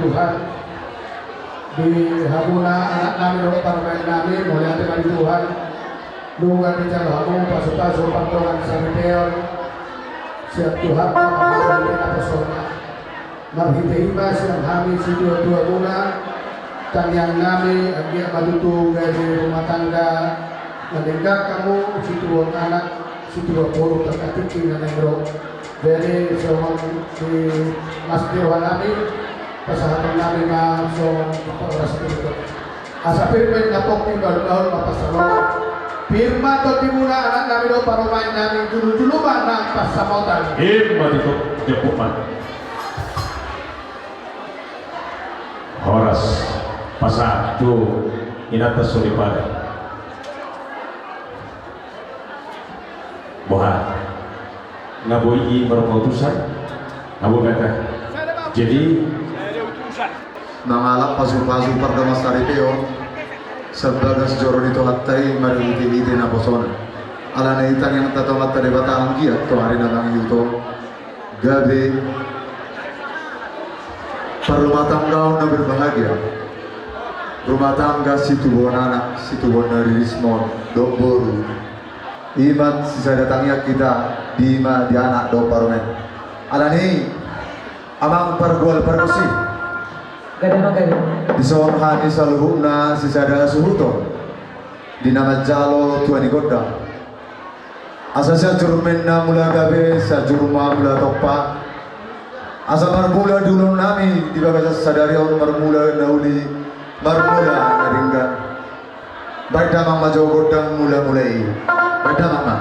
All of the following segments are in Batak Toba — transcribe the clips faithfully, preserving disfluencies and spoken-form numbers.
Tuhan, di hamuna anak nami dohot parumaen nami, mauliate ma di Tuhan. Nunga dijalo hamu pasupasu pardongan saripeon sian Tuhanta marhite naposona. Marhite i ma sian hami situatuamuna, tangiang nami anggiat ma tutu gabe rumah tangga na denggan hamu, situbuan anak, situbuan boru, tangkas tingki na naeng ro. Jadi songon di mas di roha nami, pasahaton nami ma songon pahoras tu Tuhan. Asa pir ma na pongki, bahulbahul ma pansamotan. Pir ma tondimuna anak nami dohot parumaen nami, jolojolo ma nang pansamotan. Ima tutu, jemput ma. Horas, pasahat tu inanta soripada. Boha? Nga boi i marpautusan? Nga boi hata. Jadi mangalap pasupasu pardongan saripeon sian bagas joro ni Tuhanta i marhitehite naposona. Alani i tangiangta tu Amanta Debata anggiat tu ari na mangihut on gabe parrumatanggaon na berbahagia. Rumah tangga situbuan anak, situbuan na rirismon dohot boru. Ima sisada tangiang hita, di ima di anak dohot parumaen. Alani i, amang pargual pargonsi, dison hami saluhutna sisada hasuhuton di na manjalo tua ni gondang. Asa sian jurumena mula gabe, sian jurum ma mula tompa. Asa marmula di ulaon nami di bagasan sadari on, marmula na uli, marmula na denggan. Baen damang ma jo gondang mulamula i. Baen damang ma.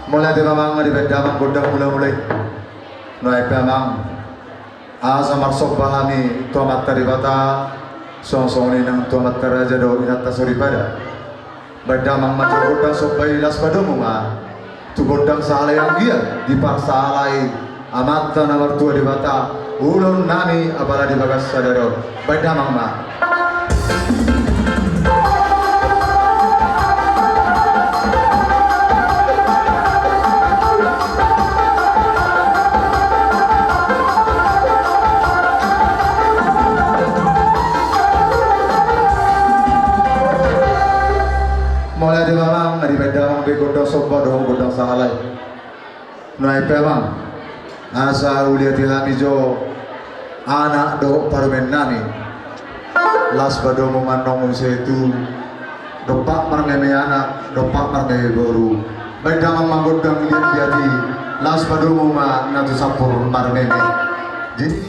Mauliate ma amang, dibaen damang gondang mulamula i. Nuaeng pe amang, asa marsomba hami tu Amanta Debata, songon i nang tu amanta raja dohot inanta soripada. Baen damang ma jo gondang somba i, laos padomu ma tu gondang sahalai anggiat diparsahalai Amanta na martua Debata ulaon nami apala di bagas sadari on. Baen damang ma. Mauliate ma amang, dibaen damang be gondang somba dohot gondang sahalai. Nuaeng pe amang, asa huliate hami jo anak dohot parumaen nami. Laos padomu ma annon muse tu dompak marmeme anak, dompak marmeme boru. Baen damang ma gondang liatliat i, laos padomu ma na tu sampur marmeme. Jadi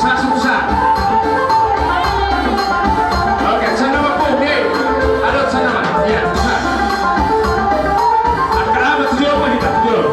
Sa, sa, sa. Oke, sana ma, Pung, deh. Ada sana ma. Iya, sa. Angka amat tujuh apa kita? Tujuh.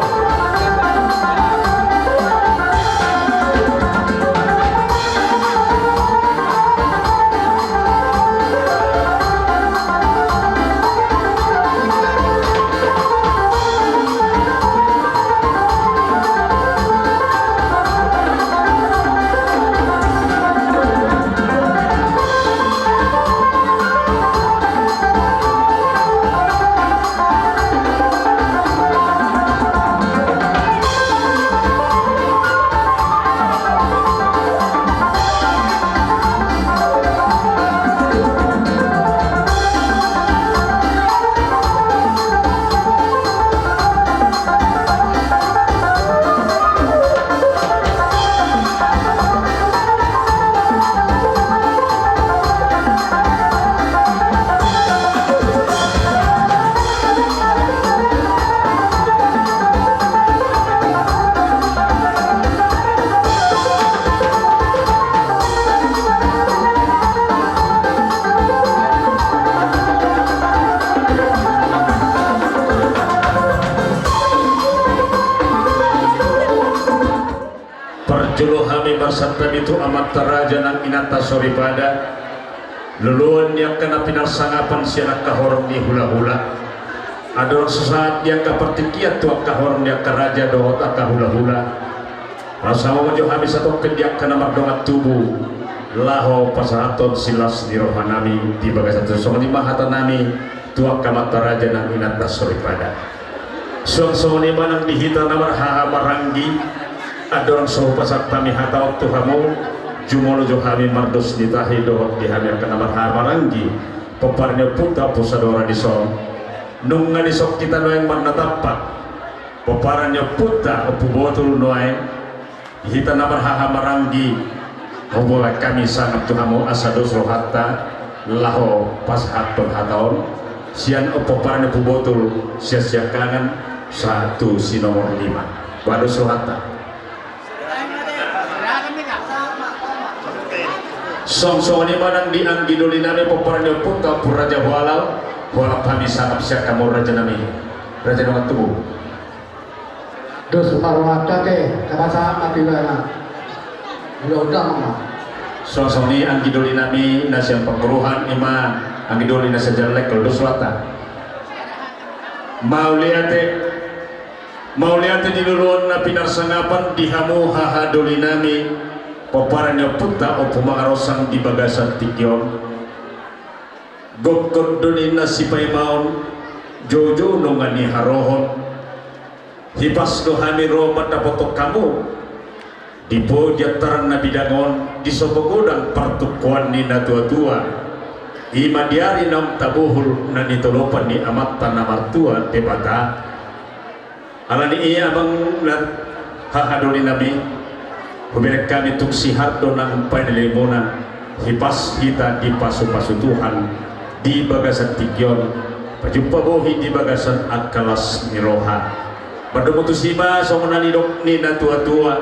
Parjolo hami marsantabi tu amanta raja nang inanta soripada, loloan ni angka na pinarsangapan sian angka horong ni hulahula. Andorang so sahat di angka partingkian tu angka horong ni angka raja dohot angka hulahula, laos hamu ma jo hami satongkin di angka na mardongan tubu, laho pasahathon silas ni rohanami di bagasan tutu. Songon i ma hatanami tu angka amanta raja nang inanta soripada. Suang songon i ma nang di hita na marhaha maranggi, andorang so hupasahat hami hata on tu hamu, jumolo jo hami mardos ni tahi dohot di hami angka na marhaha maranggi, pomparan ni ompunta Ompu Sadora dison. Nunga dison hita nuaeng marnatampak, pomparan ni ompunta Ompu Botul nuaeng, hita na marhaha maranggi, huboan hami sangap tu hamu asa dos rohanta laho pasahathon hata on, sian pomparan ni Ompu Botul, sian siangkangan sahat tu si nomor lima. Ba dos rohanta. Suang songon i ma nang di anggi dolinami pomparan ni ompunta Ompu Raja Hualal, hualap hami sangap sian hamu rajanami. Raja dongan tubu. Dos ma rohanta, ate, tama sahat ma tu ibana. Udah, udah ma. Suang songon i anggi dolinami na sian parguruan, i ma anggi doli na sian Jaleleng, dos rohanta. Mauliate, mauliate di loloan na pinarsangapan di hamu haha dolinami, pomparan ni ompunta Ompu Mangarosang di bagasan tingki on. Gokhon do ninna sipaimaon, joujou nunga niharohon. Hipas do hami ro mandapothon hamu di pogu antaran na bidang on, di so godang partukkoan ni natuatua, i ma di ari naung tabohul na nitolopan ni Amanta na martua Debata. Alani i, amang na haha dolinami, hubereng hami tung sihar do nang panelemuna, hipas hita dipasupasu Tuhan di bagasan tingki on, pajumpa bohi di bagasan angka las ni roha. Mandomu tusi ma songon na nidok ni natuatua: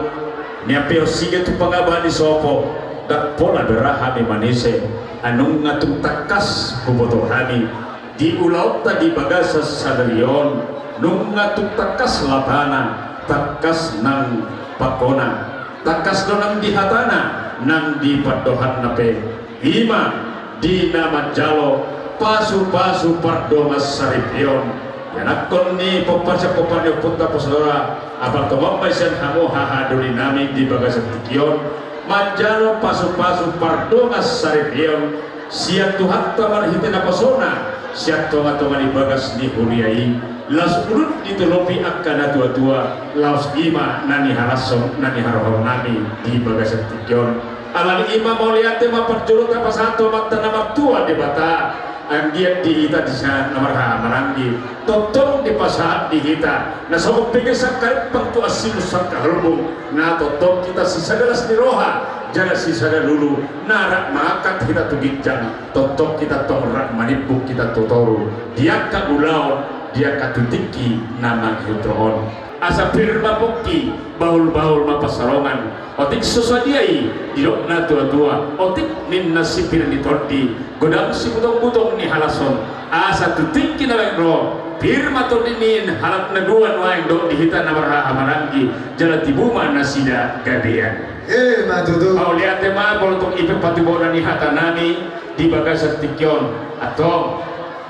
Niampeon sige tu pangaba ni sopo, ndang pola be ra hami manise. Ai nunga tung tangkas huboto hami di ulaonta di bagasan sadari on, nunga tung tangkas lapana, tangkas nang pangkona, tangkas do nang di hatana, nang di pandohanna pe, i ma di na manjalo pasupasu pardongansaripeon. Ianakhon ni pomparan sian pomparan ni ompunta Ompu Sadora, apala tongon ma i sian hamu haha dolinami di bagasan tingki on, manjalo pasupasu pardongansaripeon sian Tuhanta marhite naposona sian tongatonga ni bagas ni huria i, laos unduk ditolopi angka natuatua, laos i ma na nihalashon na niharohonnami di bagasan tingki on. Alani i ma mauliate ma parjolo tapasahat tu Amanta na martua Debata, anggiat di hita di sian na marhaha maranggi, tongtong dipasahat di hita na songon pege sangkarimpang tu ansimun sangkaholbung, na tongtong hita sisada las ni roha jala sisada lulu, na rap mangangkat hita tu ginjang, tongtong hita tong rap manimbung hita tu toru di angka ulaon, di angka tu tingki na mangihut ro on. Asa pir ma pongki, bahulbahul ma pansalongan, Otik so sadia i, didok na tua-tua, otik ninna sipir ni tondi, godang sibutong-butong ni halas on, asa tu tingki na baen ro, pir ma tondi ni halak na dua nuaeng dohot di hita na marhahamaranggi, jala tibu ma nasida gabean. Emma tutu. Mauliate ma, molo tung i pe patuboan ni hata nami di bagasan tingki on, antong.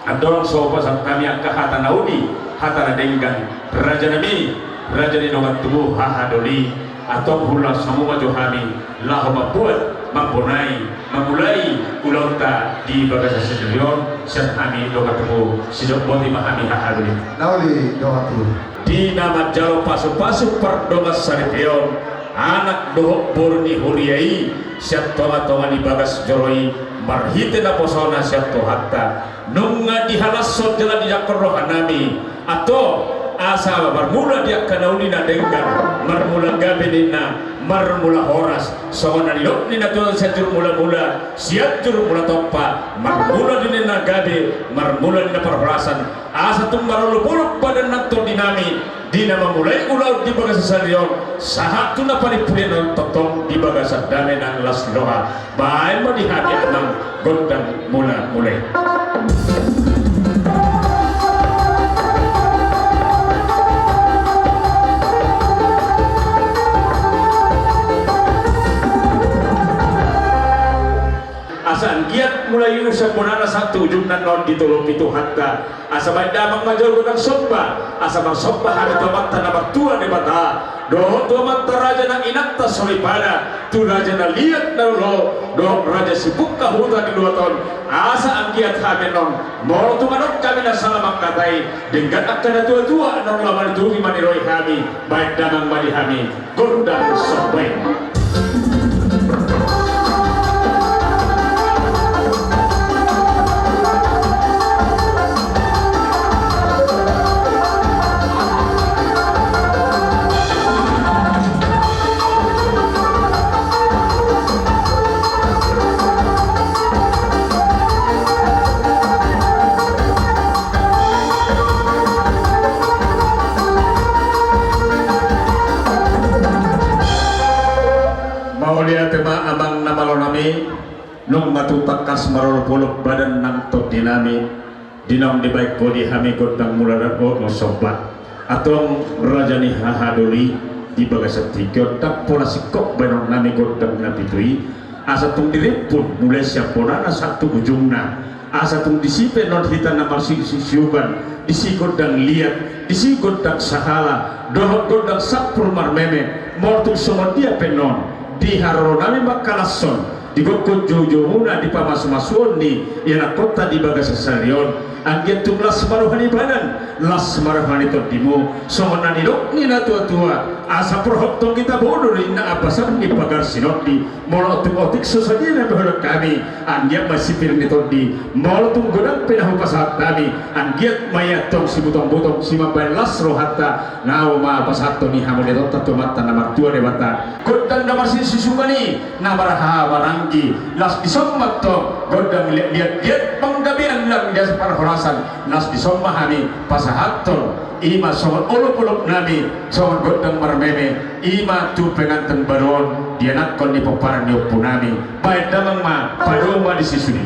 Andorang so hupasahat hami angka hata na uli, hata na denggan, raja nami, raja ni dongan tubu hahadoli, antong hulas hamu ma jo hami, laho mambuat, mambonai, mamulai ulaonta di bagasan sadari on, sian hami dongan tubu, sidok boti ma hami hahadoli. Na uli dongan tubu. Di na manjalo pasu-pasu pardongan saripeon, anak dohot boru ni huria i, sian tonga-tonga ni bagas joro i, marhite naposona sian Tuhanta, nunga dihalashon jala dijangkon roha nami, antong, asa marmula di angka na uli na denggan, marmula gabe ninna, marmula horas, songon na nidok ni na tua, Sianjur Mula-mula, Sianjur Mula Tompa, marmula di ninna gabe, marmula di ninna parhorasan, asa tung marolop-olop badan nang tondi nami, di na mamulai ulaon di bagasan sadari on, sahat tu na panimpudian on tongtong di bagasan dame nang las ni roha. Baen ma di hami amang gondang mula-mula i. Asa anggiat mulai sian bonana sahat tu ujungna annon ditolopi Tuhanta. Asa baen damang ma jolo gondang somba, asa marsomba hami tu Amanta na martua Debata, dohot tu amanta raja nang inanta soripada, tu raja na liat na lolo, dohot raja sipungka huta di luat on, asa anggiat hami annon, molo tung adong hami na sala mangkatai, denggan angka na tua-tua annon laho manuturi maniroi hami, baen damang ma di hami gondang somba i. Mauliate ma amang na malo nami, nunga tung tangkas marolop-olop badan nang tondi nami, di naung dibaen ho di hami gondang mula na, o, somba. Antong raja ni hahadoli, di bagasan tingki on ndang pola singkop baenon nami gondang na pitu i, asa tung dirimpun mulai sian bonana sahat tu ujungna. Asa tung disi pe annon hita na marsiusiugan, disi gondang liat, disi gondang sahala, dohot gondang sampur marmeme, molo tung songon dia pe annon, di haroro nami mangkalashon, di gokhon joujoumuna di pamasumasuon ni ianakkonta di bagasan sadari on, anggiat tung las ma roha ni badan, las ma roha ni tondimu, songon na nidok ni na tuatua, asa porhot tong hita bodo do ninna ampasan ni pagar sinondi. Molo tung otik so sadia na paholan hami, anggiat ma sipir ni tondi, molo tung godang pe na hupasahat hami, anggiat ma i antong sibutong-butong, simambahen las rohanta, laho ma pasahathon i hamuliateonta tu Amanta na martua Debata. Gondang na marsiusiugan i, na marhahamaranggi, las dison ma antong, gondang liat, liat, liat panggabean, liat, liat parhorasan, las dison ma hami pasahathon, i ma songon olopolop nami, songon gondang marmeme, i ma tu penganten baru on, di anakkon ni pomparan ni ompu nami, baen damang ma, padomu ma disi sude.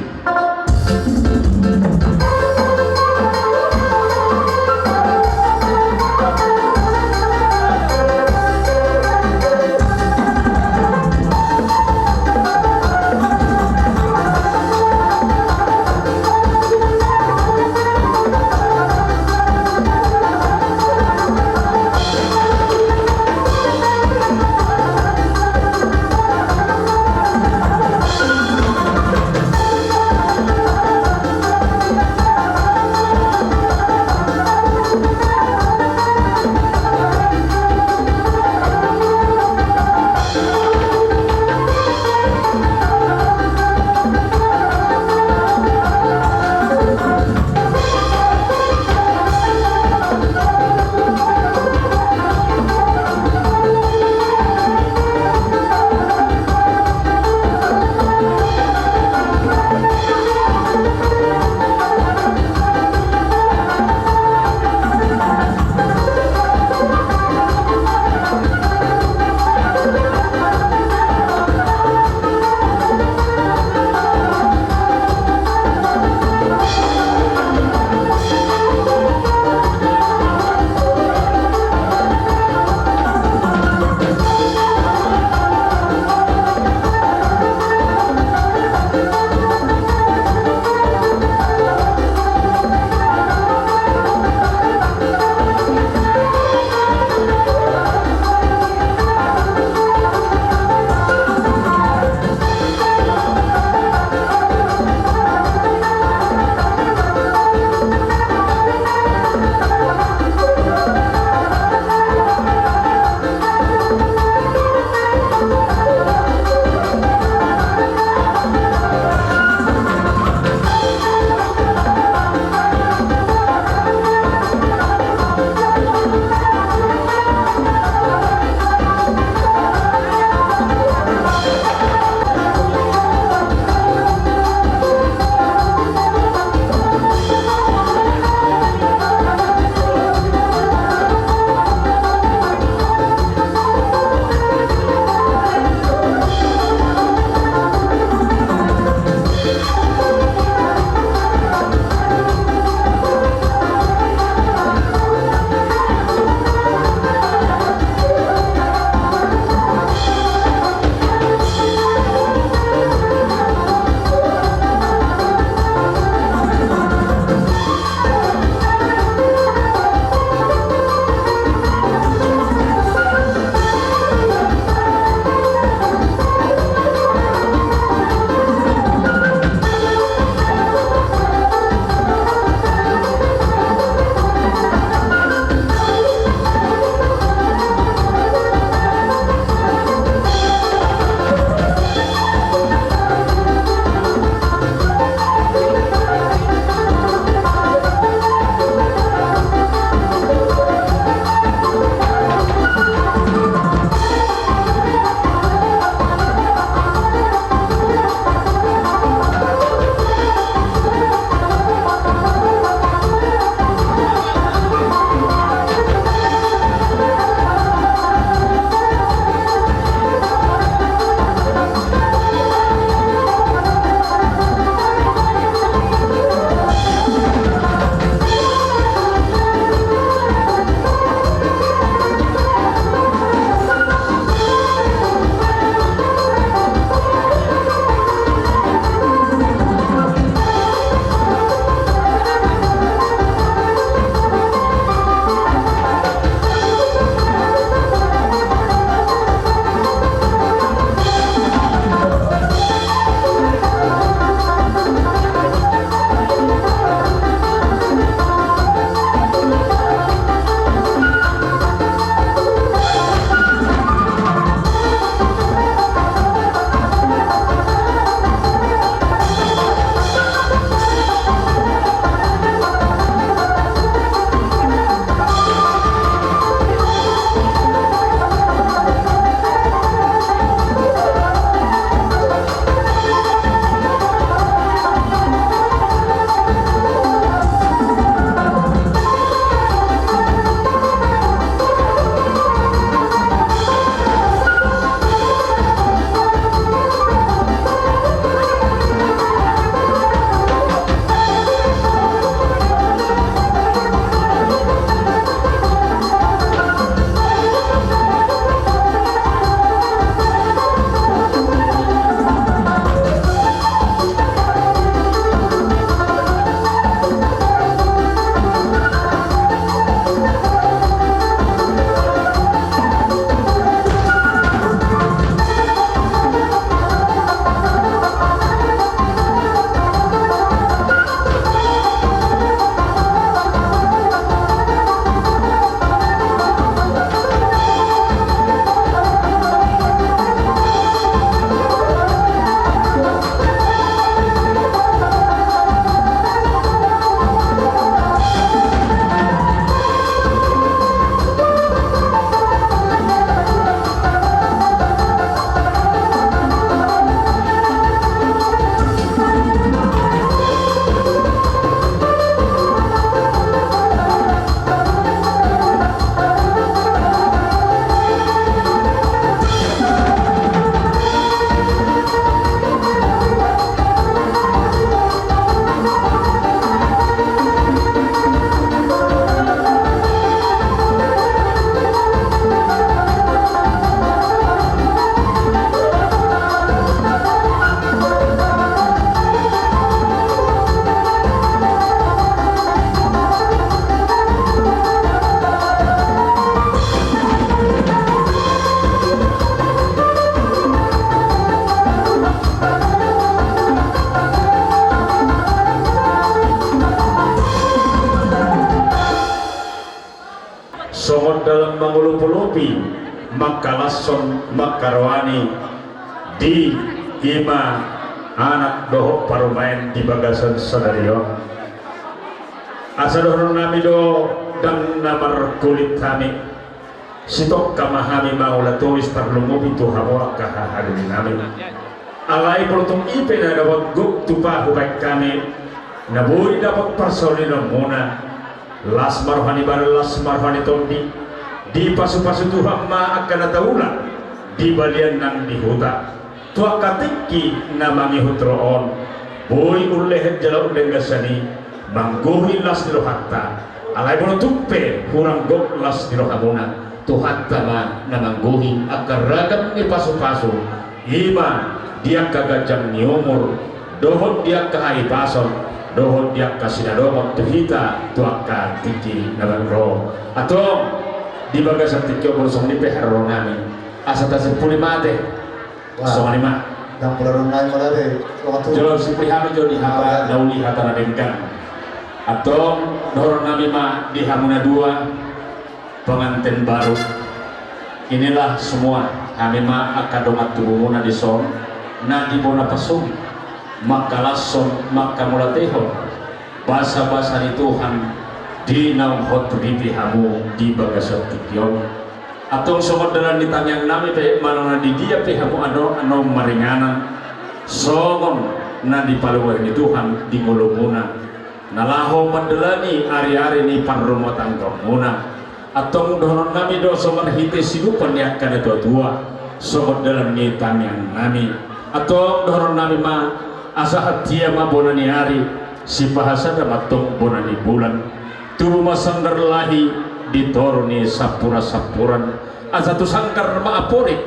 Son mangkaroani di ima anak dohot parumaen di bagasan sadari on. Asa dohonon nami do, ndang na markulit hami. Sitongka ma hami mangula tois, tarlumobi tu hamu angka hahadoli nami. Alai molo tung i pe na dapot gok tupa hubaen hami, na boi dapot parsaulian muna. Las ma roha ni badan, las ma roha ni tondi. Dipasupasu Tuhan ma angka na taula di balian nang di huta. Tu angka tingki na mangihut ro on, boi umlehet jala umdenggan sani, manggohi las ni rohanta. Alai molo tung pe hurang gok las ni rohamuna, Tuhanta ma na manggohi angka ragam ni pasupasu, ima di angka ganjang ni umur, dohot di angka hahipason, dohot di angka sinadoman tu hita tu angka tingki na baru ro. Antong, di bagasan tingki on molo songon i pe haroro nami, asa tasimpuli ma ate. Wah. Songon i ma. Ndang pola ro nai ma ate. Jolo simpuli hami jo di hata, ah, na uli, hata na denggan. Antong, dohonon nami ma di hamu na dua, pengantin baru. Inilah semua, hami ma angka dongan tubumuna dison, na di bona pasogit, mangkalashon, mangkamauliatehon basabasa ni Tuhan di naung hot ripe hamu di bagasan tingki on. Antong songon dalan ni tangiang nami pe, manang na di dia pe hamu annon, annon maringanan, songon na dipaloas ni Tuhan di ngolumuna, na laho mandalani ari-ari ni parrumatanggaonmuna. Antong dohonon nami do so marhite sinupan ni angka na tua-tua, songon dalan ni tangiang nami. Antong dohonon nami ma, asa hatia ma bona ni ari, sipahasada ma antong bona ni bulan. Tubu ma sanggar lahi di toru ni sampura-sampuran, asa tu sanggar ma aporik,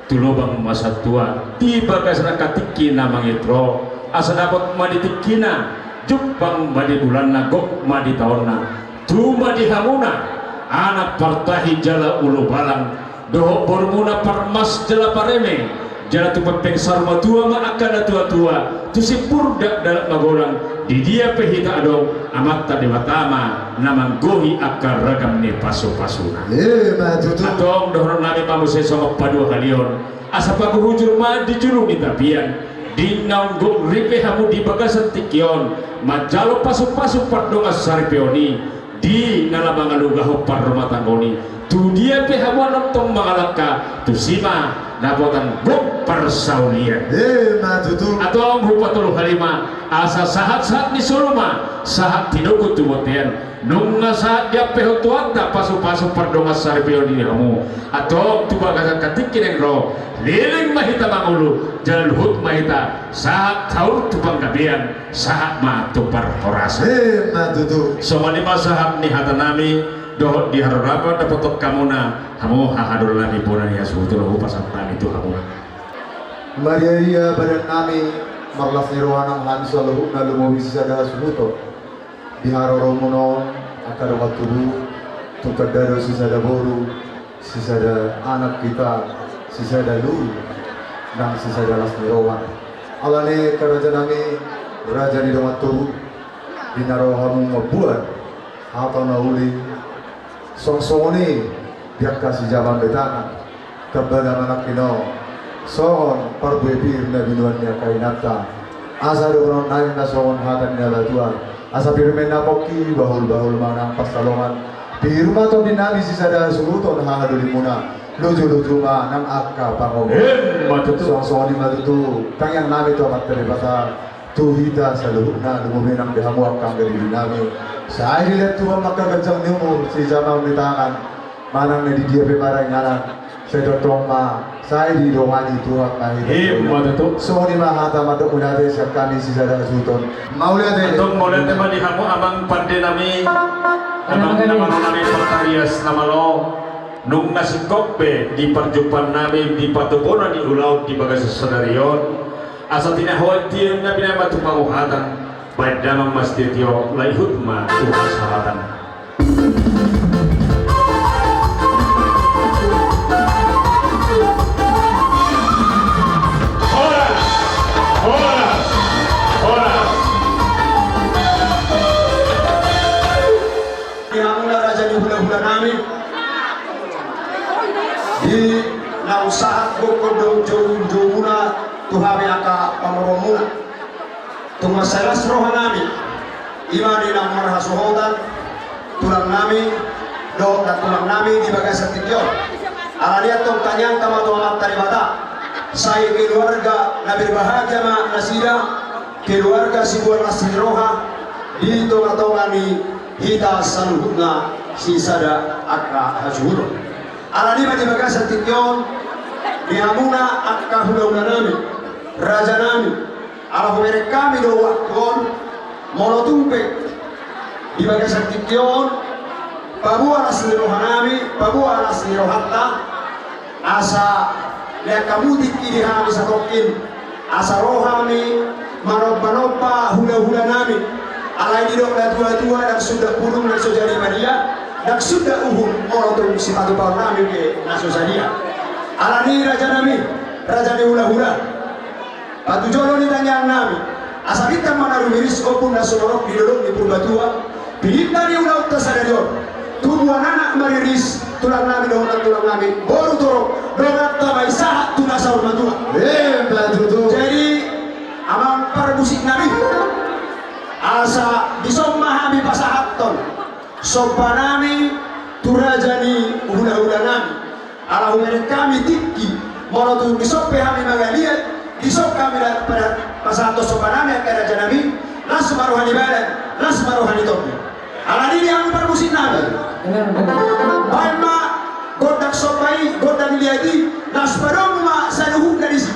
tu lobang ma satua, di bagasan angka tingki na mangihut ro, asa dapot ma di tingkina, jumpang ma di bulanna, gok ma di taonna, tubu ma di hamuna, anak partahi jala ulubalang, dohot borumuna parmas jala pareme, jala tu pempeng saur matua ma angka na tua-tua, tu simbur dakdanak magodang, di dia pe hita adong, Amanta Debata ma na manggohi angka ragam ni pasu-pasuna. Ima tutu. Antong dohonon nami ma muse songon paduahalion, asa paguhujur ma di julu ni tapian, di naung gok ripe hamu di bagasan tingki on, manjalo pasu-pasu pardongan saripeon i, di na laho mangalugahon parrumatanggaon i. Tu dia pe hamu annon tong mangalangka, tusi ma dapotan gok parsaulian. Ima tutu. Antong hupatolu hali ma, asa sahat-sahat ni solu ma, sahat ni doku tu bontean, nunga sahat diampehon Tuhanta pasu-pasu pardongan saripeon i di hamu. Antong tu bagasan angka tingki naeng ro, leleng ma hita mangolu, jala luhut ma hita, sahat saur tu panggabean, sahat ma tu parhorasan. Ima tutu. Songon i ma sahat ni hata nami, dohot di haroro nami dapotan hamuna, hamu hahadoli nami bona ni hasuhuton, hupasahat nami tu hamuna. Marria-ria badan nami, marlas ni roha nang hami saluhutna lumobi sisada hasuhuton. Di haroromuna on, angka dongan tubu, tungkan dado sisada boru, sisada anak hita, sisada lulu, nang sisada las ni roha. Alani angka raja nami, raja ni dongan tubu, di na ro hamu mambuat hata na uli, songon-songon i di angka sijaman betangan, tamba na manangkin on, songon parbue pir na binuan ni angka inanta. Asa dohonon nami ma songon hata ni natuatua, asa pir ma inna pongki, bahul-bahul ma nang pansalongan. Pir ma tondi nami sisada hasuhuton hahadolimuna, luju-luju ma nang angka pangomo. Ima tutu. Songon-songon i ma tutu tangiang nami tu Amanta Debata, tu hita saluhutna, lumobi nang di hamu angka angga diri nami. Sai dilehon Tuhan ma angka ganjang ni umur, sijaman betangan, manang na di dia pe maringanan, sai tongtong ma, sai didongani Tuhan ma hita. Ima tutu. Songon i ma hata mandok mauliate sian hami sisada hasuhuton. Mauliate. Antong mauliate ma di hamu amang pande nami, amang na malo nami, partarias na malo. Nunga singkop be di parjumpaan nami di patobonan ni ulaon di bagasan sadari on. Asa tinahoan tian nami na ma tu panguhatan, baen damang ma sitio-tio, laihut ma tu hasahatan. Horas! Horas! Horas! Di hamuna raja ni hulahula nami. Di na Tu hami angka pamoruonmuna. Tung mansai las rohanami, ima di na marhasohotan tulangnami dohot nantulangnami di bagasan tingki on. Alani i antong tangiangkon ma tu Amanta Debata, sai keluarga na berbahagia ma nasida, keluarga siboan las ni roha, di tongatonga ni hita saluhutna sisada angka hasuhuton. Alani i ma di bagasan tingki on, di hamuna angka hulahulanami, rajanami, ala hubereng hami do waktu on, molo tung pe di bagasan tingki on, paboa las ni rohanami, paboa las ni rohanta, asa lean hamu tingki di hami satongkin, asa ro hami manombanomba hulahulanami. Alai didok natuatua, ndang sundat bulung na so jadi madia, ndang sundat uhum molo tung sipatupaonnami pe na so sadia. Alani i rajanami, raja ni hulahula, patujolo ni tangiangnami, asa bintang ma na rumiris, ombun na sumorop di dolok ni Purbatua, pinta ni ulaonta sadari on, tubuan anak mariris, tulangnami dohot nantulangnami, boru torop, donganta ma i sahat tu na saur matua. Emma tutu. Jadi, amang parmusiknami, asa dison ma hami pasahathon sombanami tu raja ni hulahulanami. Ala hubereng hami tingki, molo tung dison pe hami mangaliat, dison hami da-, pada pasahathon sombanami angka rajanami, las ma roha ni badan, las ma roha ni tondi. Alani i, amang parmusiknami, baen ma gondang somba i, gondang liat i, laos padomu ma saluhutna disi.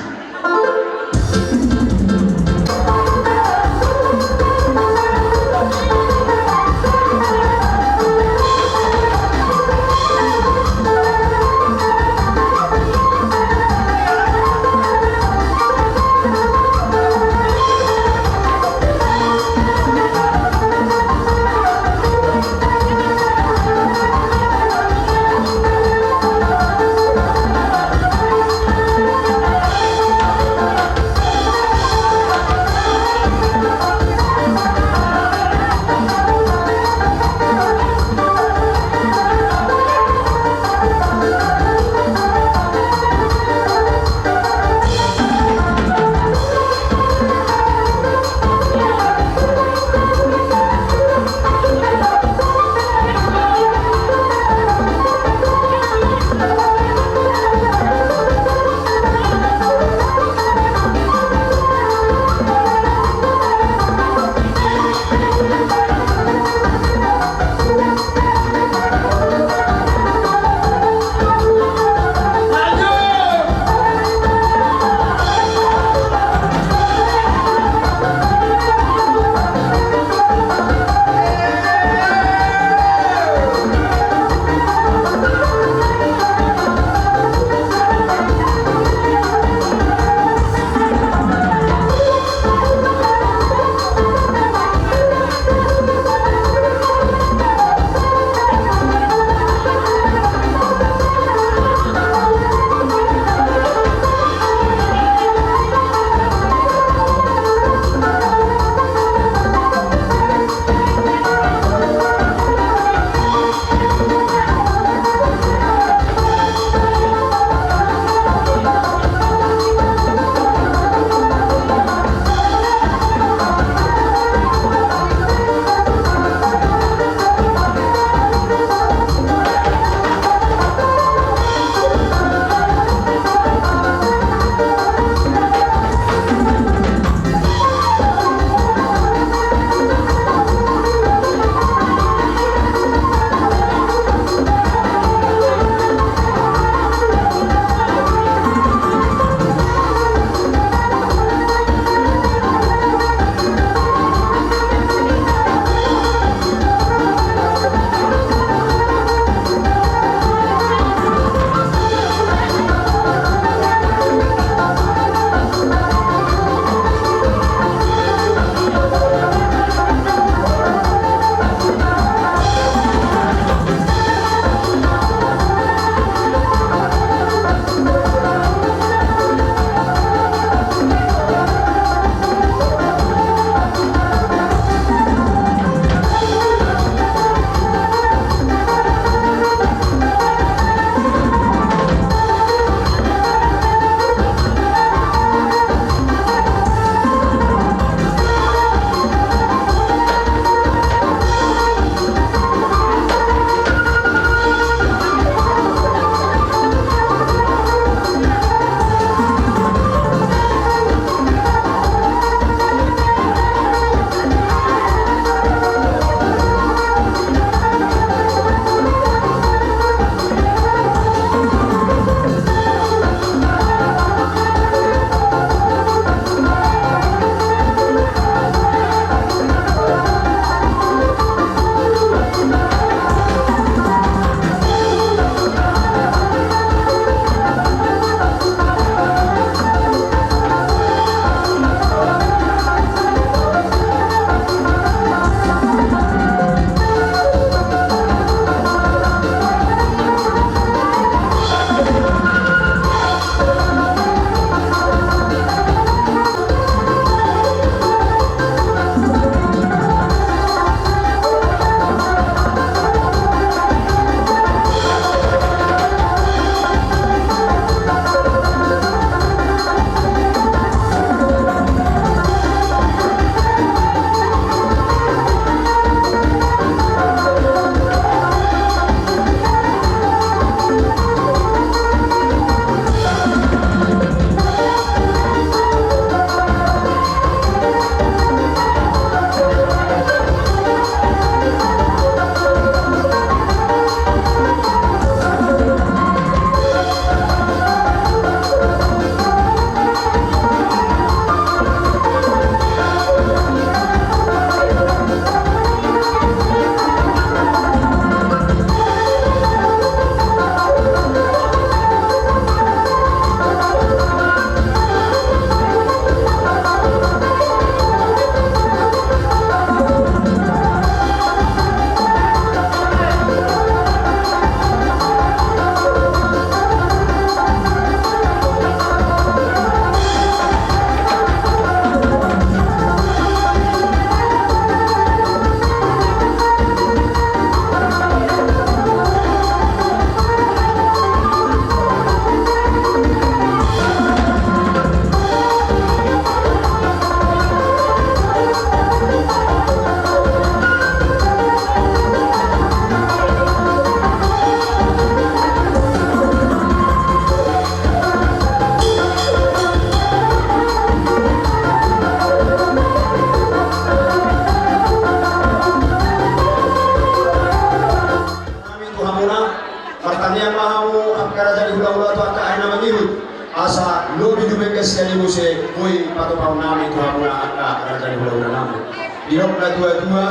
Ise boi patupaonnami tu hamuna angka raja ni hulahula nami. Didok na tuatua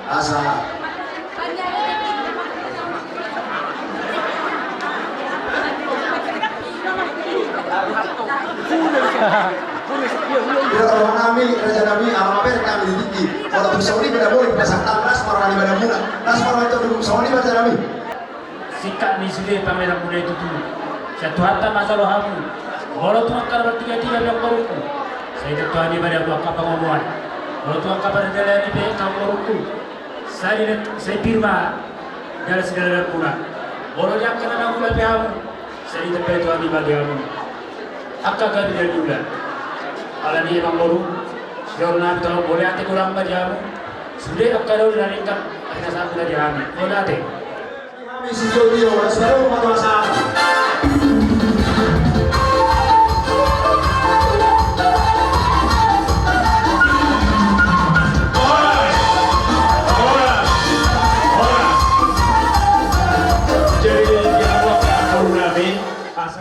asa Didok rohanami, rajanami, ala mamereng hami di tingki. Molo tung songon i pe na boi pasahat las ma roha ni badanmuna. Las ma roha ni tondimuna, songon i ma rajanami. Singkat ni sude pameranmuna i tutu. Sian Tuhanta ma jalo hamu. Molo tung angka na martigatiga pe amangborungku, sai ditoan i ma di hamu angka pangomoan. Molo tung angka pardalanan i pe amangborungku, sai di, sai pir ma jala sidalananmuna. Molo di angka na mangula pe hamu, sai ditambai Tuhan i ma di hamu angka gabe na niula. Alani i amangboru, sian hami tong mauliate godang ma di hamu. Sude angka na uli na denggan, asa na sahat ma di hami. Mauliate. Hami sitio-tio, asa ro ma tu asa. Horas, horas, horas. Jadi, di awak aku nami, asa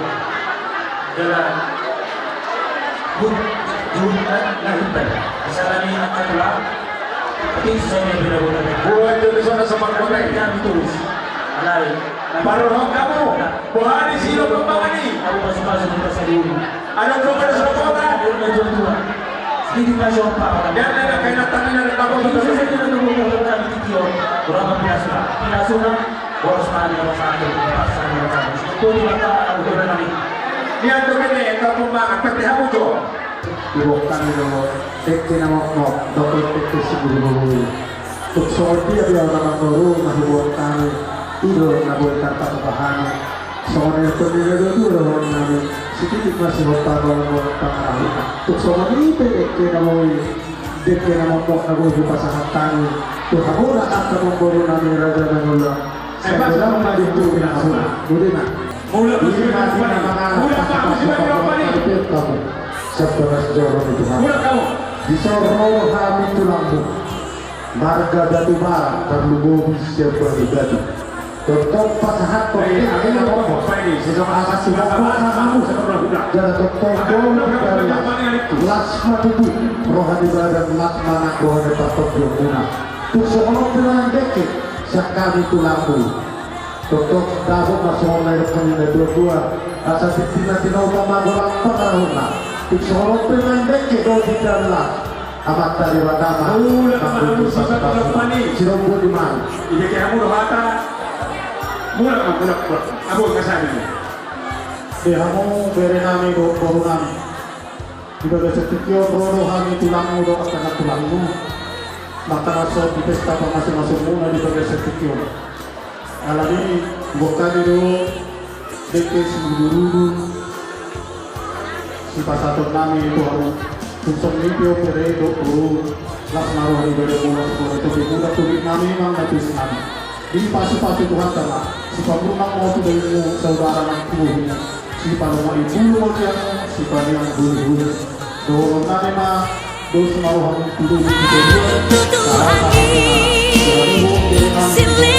Jala, hut, hut, na, na, hut, na. Asal ni angka tulang. Tapi saya bina bukan. Buat jadi sana sama kau. Kami terus. Alai. Baru hamu. Buhani silo pembangan ni. Kamu masuk-masuk di pasar ini. Ada belum ada surat apa? Ada belum ada surat apa? Sedikit masuk apa? Dan ada kaitan dengan apa? Itu saja dengan nomor kami titio. Berapa biasa? Biasa. Boros mani, boros mani, boros mani, boros mani. Itu di mata aku dengan kami. Dia tu kene, kau pembangan, pete hamu tu. Dibokkami do, dengke na mokmok, dohot dengke sibulubulu. Tung songon dia do na mangolu na huboan hami, i do na boi tarpatupa hami. Songon i pun nida do tu rohon nami, sititik masihol pabaon boan pangarahutna. Tung songon i pe dengke na boi, dengke na mokmok na boi hupasahat hami tu hamuna angka boru nami raja na ula. Sai basa ma di tu na hamuna. Budi ma. Mulak ma sibari rohani. Mulak ma sibari rohani. Sabagas joro ni Tuhan. Mulak hamu. Di son ro hami tulangmu. Marga Datu Bara, tarlumobi sian Batu Datu. Tongtong pasahathon dengke na mokmok. Sisok asa sumokmok hamu. Jala tongtong doli las ma tutu roha ni badan, las ma nang roha ni partondion muna. Tung songon on pe manang dengke sian hami tulangmu. Tongtong dapot ma songon na nidok ni na tua-tua, asa tingki na tinopa ma golang pangarahutna. Tung songon on pe manang dengke dohot di dalan las. Amanta Debata ma. Mulak ma hamu sibari rohani. Sirombo di mari. Didengke hamu do hata. Mulak ma, mulak, mulak. Abu kasari. Di hamu bere nami dohot boru nami. Di bagasan tingki on ro do hami tulangmu dohot angka na tulangmu. Mangaso di pesta pamasu-masumuna di bagasan tingki on. Alani i, bokkami do dengke sibulubulu sipasahaton nami tu hamu. Tung songon i pe bere dohot boru. Las na roha ni bere muna, sipona topi muda, topi nami, mang na tusi nami. Dipasupasu Tuhanta ma, sipamurna ma tu dainmu, saudara nang tubuhmu. Siparumahi bulu ma tiangmu, sipaneang bulu-bulu. Dohonon nami ma, dos ma rohamu tu tubuhmu. Tutu angin, silih